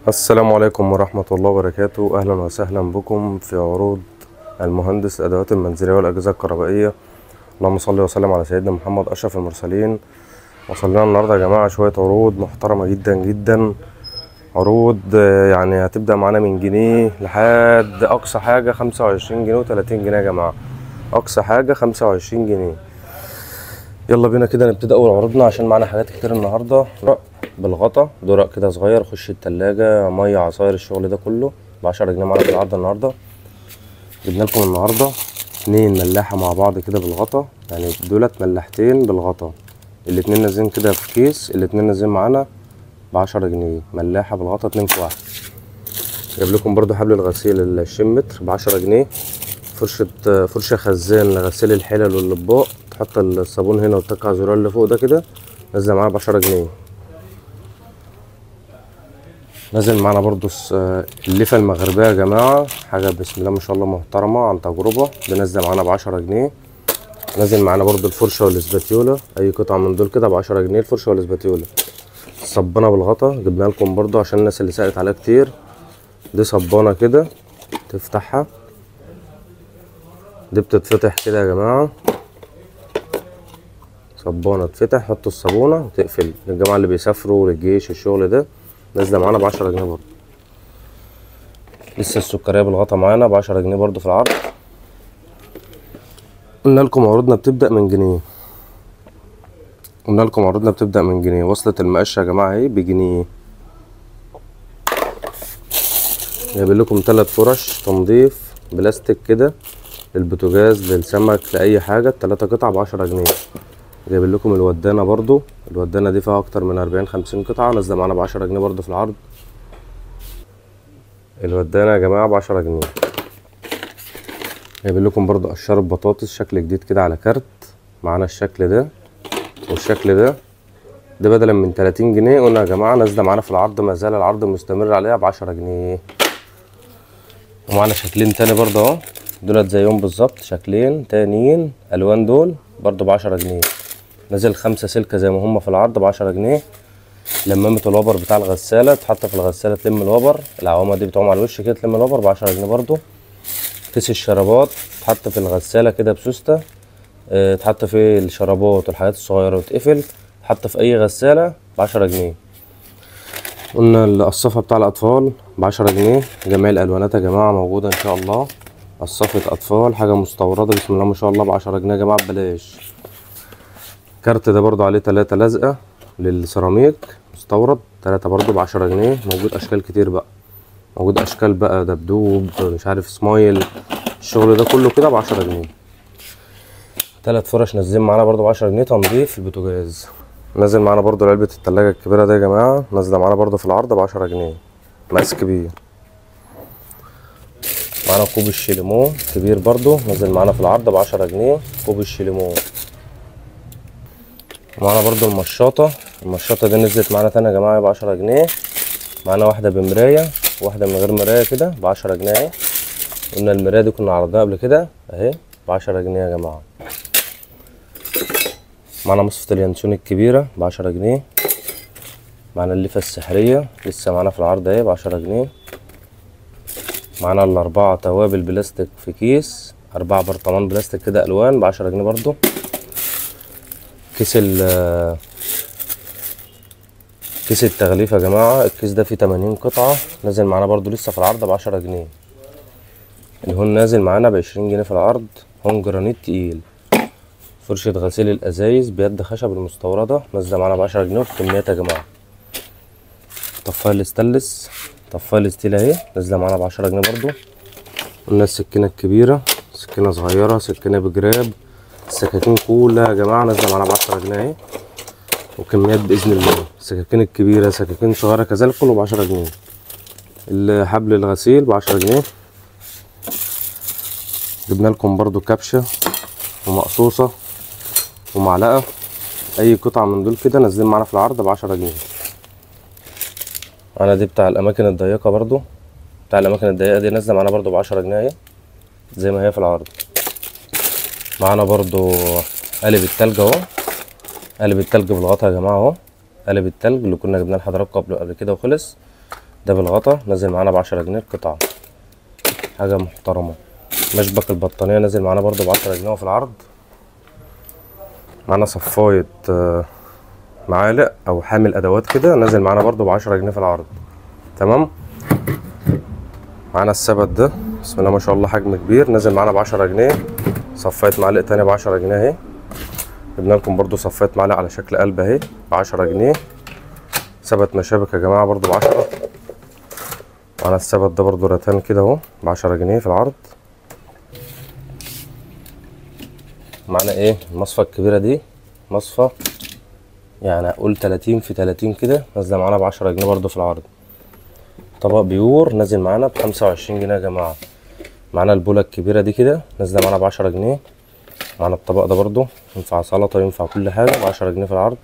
السلام عليكم ورحمة الله وبركاته. أهلا وسهلا بكم في عروض المهندس الأدوات المنزلية والأجهزة الكهربائية. اللهم صل وسلم على سيدنا محمد أشرف المرسلين. وصلنا النهاردة يا جماعة شوية عروض محترمة جدا جدا، عروض يعني هتبدأ معانا من جنيه لحد أقصى حاجة 25 جنيه و30 جنيه يا جماعة، أقصى حاجة 25 جنيه. يلا بينا كده نبتدي أول عروضنا عشان معانا حاجات كتير النهاردة. بالغطا درق كده صغير، خش التلاجة، مية، عصاير، الشغل ده كله ب10 جنيه معانا في العرض النهارده. جبنا لكم النهارده 2 ملاحة مع بعض كده بالغطا، يعني دولت ملاحتين بالغطا، الاتنين نازلين كده في كيس، الاتنين نازلين معانا ب10 جنيه، ملاحة بالغطا 2 في 1. جايب لكم برده حبل الغسيل ال20 متر ب10 جنيه، فرشه خزان لغسيل الحلل والاطباق، تحط الصابون هنا وتتك على الزرار اللي فوق ده كده، نازله معانا ب10 جنيه. نازل معانا برضو الليفه المغربية يا جماعة، حاجة بسم الله ما شاء الله محترمه عن تجربه، دي نازله معانا ب10 جنيه. نازل معانا برضو الفرشة والاسباتيولا، اي قطعه من دول كده ب10 جنيه الفرشة والاسباتيولا. الصبانه بالغطا جبنا لكم برضو عشان الناس اللي سالت عليها كتير، دي صبانه كده تفتحها، دي بتتفتح كده يا جماعة، صبانه تفتح، حطوا الصابونه وتقفل، للجماعة اللي بيسافروا للجيش الشغل ده، نازله معانا ب10 جنيه برضو. لسه السكريه بالغطا معانا ب10 جنيه برضو في العرض. قلنا لكم عروضنا بتبدا من جنيه، قلنا لكم عروضنا بتبدا من جنيه. وصلت المقشه يا جماعة اهي بجنيه. جايبين لكم 3 فرش تنظيف بلاستيك كده للبوتاجاز للسمك لاي حاجة، 3 قطع ب10 جنيه. جايبين لكم الودانه برضو، الودانه دي فيها اكتر من 40-50 قطعه، نازله معانا ب10 جنيه برضو في العرض. الودانه يا جماعة ب10 جنيه. جايبين لكم برضو قشاره بطاطس شكل جديد كده على كارت، معانا الشكل ده والشكل ده، ده بدلا من 30 جنيه قلنا يا جماعة نازله معانا في العرض، ما زال العرض مستمر عليها ب10 جنيه. ومعانا شكلين تاني برضو اهو، دولت زيهم بالظبط، شكلين تانيين الوان دول برضو ب10 جنيه. نازل 5 سلكة زي ما هم في العرض ب10 جنيه. لمامة الوبر بتاع الغسالة، تحط في الغسالة تلم الوبر، العوامة دي بتعوم على الوش كده تلم الوبر ب10 جنيه برضو. كيس الشرابات تحط في الغسالة كده بسوستة، اه تحط في الشرابات والحاجات الصغيرة وتقفل، تحط في أي غسالة ب10 جنيه. قلنا القصافة بتاع الأطفال ب10 جنيه، جميع الألوانات يا جماعة موجودة إن شاء الله. قصافة أطفال حاجة مستوردة بسم الله ما شاء الله ب10 جنيه يا جماعة ببلاش. الكارت ده برضو عليه 3 لزقة للسيراميك مستورد، 3 برضو ب10 جنيه. موجود اشكال كتير بقى، موجود اشكال بقى دبدوب مش عارف سمايل، الشغل ده كله كده ب10 جنيه. 3 فرش نازلين معانا برضو ب10 جنيه تنظيف البوتاجاز. نازل معانا برضو علبة التلاجة الكبيرة ده يا جماعة، نازلة معانا برضو في العرض ب10 جنيه، مقاس كبير. معانا كوب الشيليمو كبير برضو نازل معانا في العرض ب10 جنيه، كوب الشيليمو. معانا برضو المشاطة، المشاطة دي نزلت معانا تاني يا جماعة ب10 جنيه. معانا واحدة بمراية واحدة من غير مراية كده ب10 جنيه اهي، قلنا المراية دي كنا عرضناها قبل كده اهي ب10 جنيه يا جماعة. معانا مصفة اليانسون الكبيرة ب10 جنيه. معانا الليفة السحرية لسه معانا في العرض اهي ب10 جنيه. معانا ال4 توابل بلاستيك في كيس، 4 برطمان بلاستيك كده ألوان ب10 جنيه برضو. كيس التغليف يا جماعة، الكيس ده فيه 80 قطعة، نازل معانا برضو لسه في العرض ب10 جنيه. الهون نازل معانا ب20 جنيه في العرض، هون جرانيت تقيل. فرشة غسيل الأزايز بيد خشب المستوردة نازلة معانا ب10 جنيه وفي كميات يا جماعة. طفاية الاستانلس، طفاية ال steel اهي نازلة معانا ب10 جنيه برضو. قلنا السكينة الكبيرة، سكينة صغيرة، سكينة بجراب، السكاكين كلها يا جماعة نازله معانا ب10 جنيه اهي، وكميات باذن الله. السكاكين الكبيرة، سكاكين صغيرة كذلك، كله ب10 جنيه. الحبل الغسيل ب10 جنيه. جبنا لكم برضو كبشة ومقصوصه ومعلقة، اي قطعه من دول كده نازلين معانا في العرض ب10 جنيه. انا دي بتاع الاماكن الضيقه برضو، بتاع الاماكن الضيقه دي نازله معانا برضو ب10 جنيه اهي زي ما هي في العرض. معانا برضو قالب التلج اهو، قالب التلج بالغطا يا جماعة اهو، قالب التلج اللي كنا جبناه لحضراتكم قبل كده وخلص، ده بالغطا نازل معانا ب10 جنيه القطعة، حاجة محترمة. مشبك البطانية نازل معانا برضو ب10 جنيه في العرض. معانا صفاية معالق او حامل ادوات كده نازل معانا برضو ب10 جنيه في العرض. تمام. معانا السبت ده بسم الله ما شاء الله حجم كبير نازل معانا ب10 جنيه. صفاية معالق تانية ب10 جنيه اهي. جبنا لكم برضو صفاية معالق على شكل قلب اهي ب10 جنيه. سبت مشابك يا جماعة برضو ب10. معانا السبت ده برضو رتان كده اهو ب10 جنيه في العرض. معانا ايه المصفى الكبيرة دي، مصفى يعني اقول 30 في 30 كده، نازلة معانا ب10 جنيه برضو في العرض. طبق بيور نازل معانا ب25 جنيه يا جماعة. معانا البولة الكبيرة دي كده نازلة معانا ب10 جنيه. معانا الطبق ده برضو ينفع سلطة ينفع كل حاجة ب10 جنيه في العرض،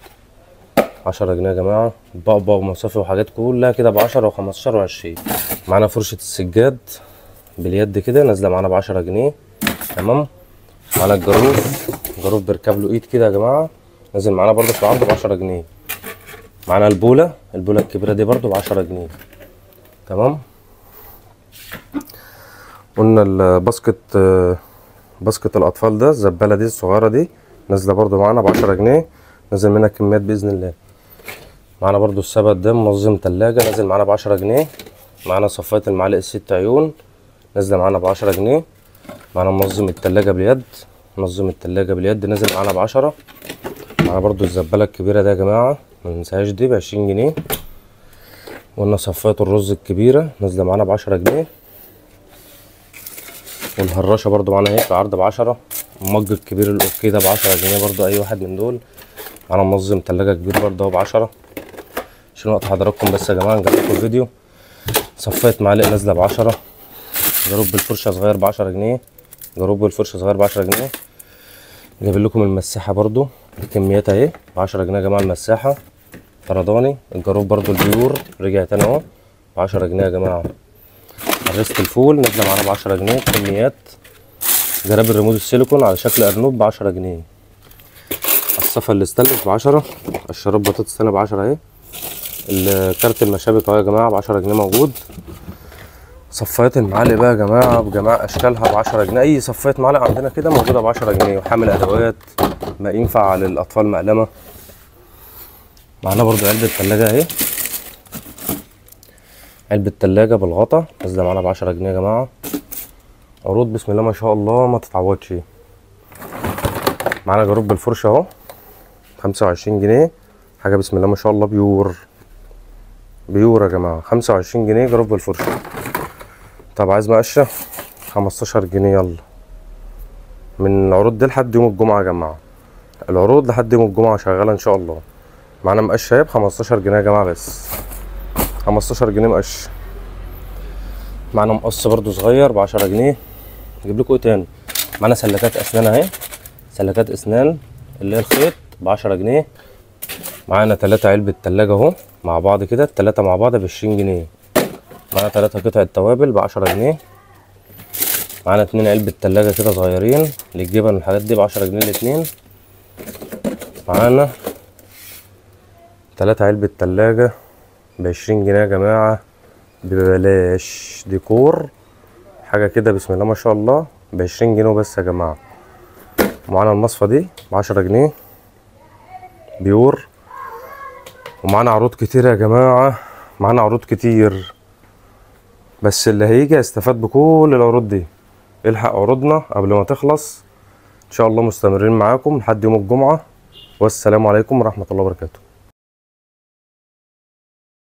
10 جنيه يا جماعة. بقبق ومصافي وحاجات كلها كده ب10 و15 و20. معانا فرشة السجاد باليد كده نازلة معانا ب10 جنيه. تمام. معانا الجاروف، الجاروف بيركب له ايد كده يا جماعة نازل معانا برضو في العرض ب10 جنيه. معانا البولة، البولة الكبيرة دي برضو ب10 جنيه. تمام. قلنا ال basket، basket الأطفال ده الزبالة دي الصغيرة دي نازلة برضو معانا ب10 جنيه، نازل منها كميات بإذن الله. معانا برضو السبت ده منظم تلاجة نازل معانا ب10 جنيه. معانا صفاية المعالق الست عيون نازلة معانا ب10 جنيه. معانا منظم التلاجة باليد، منظم التلاجة باليد نازل معانا ب10. معانا برضو الزبالة الكبيرة ده يا جماعة ما ننساهاش دي ب20 جنيه. وقلنا صفاية الرز الكبيرة نازلة معانا ب10 جنيه. والهراشة برضو معانا اهي في العرض ب10. المج الكبير الأوكي ده ب10 جنيه برضو أي واحد من دول. معانا منظم تلاجة كبير برضو اهو ب10. عشان وقت حضراتكم بس يا جماعة نجيب لكم الفيديو. صفاية معالق نازلة ب10. جاروب بالفرشة صغير ب10 جنيه، جاروب بالفرشة صغير ب10 جنيه. جايب لكم المساحة برضو بكميات اهي ب10 جنيه يا جماعة. المساحة فرداني. الجاروب برضو ال pure رجع تاني اهو ب10 جنيه يا جماعة. هرسة الفول نازلة معانا ب10 جنيه كميات. جراب الريموت السيليكون على شكل أرنوب ب10 جنيه. الصفا الاستانلس ب10. الشراب بطاطس تاني ب10 اهي. الكارت المشابك اهو يا جماعة ب10 جنيه موجود. صفايات المعالق بقى يا جماعة بجميع اشكالها ب10 جنيه. اي صفايه معالق عندنا كده موجودة ب10 جنيه. وحامل ادوات ما ينفع للاطفال مقلمه. معانا برضو علبة تلاجة اهي، علبة تلاجة بالغطا نازله معانا ب10 جنيه يا جماعة. عروض بسم الله ما شاء الله ما تتعوضش. معانا جاروب بالفرشه اهو 25 جنيه، حاجة بسم الله ما شاء الله pure pure يا جماعة. 25 جنيه جاروب بالفرشه. طب عايز مقشه 15 جنيه. يلا من العروض دي لحد يوم الجمعة يا جماعة، العروض لحد يوم الجمعة شغالة ان شاء الله. معانا مقشه اهي ب 15 جنيه يا جماعة بس، 15 جنيه مقشه. معانا مقص برضو صغير ب 10 جنيه. نجيب لكم ايه تاني؟ معانا سلكات اسنان اهي، سلكات اسنان اللي هي الخيط ب 10 جنيه. معانا 3 علبة تلاجة اهو مع بعض كده، التلاتة مع بعض ب 20 جنيه. معانا 3 قطعة توابل ب 10 جنيه. معانا 2 علبة تلاجة كده صغيرين للجبن والحاجات دي ب 10 جنيه الاتنين. معانا 3 علبة تلاجة ب 20 جنيه يا جماعة ببلاش، ديكور حاجة كده بسم الله ما شاء الله ب 20 جنيه بس يا جماعة. معانا المصفى دي ب 10 جنيه pure. ومعانا عروض كتير يا جماعة، معانا عروض كتير، بس اللي هيجي هيستفاد بكل العروض دي. الحق عروضنا قبل ما تخلص ان شاء الله، مستمرين معاكم لحد يوم الجمعة. والسلام عليكم ورحمة الله وبركاته.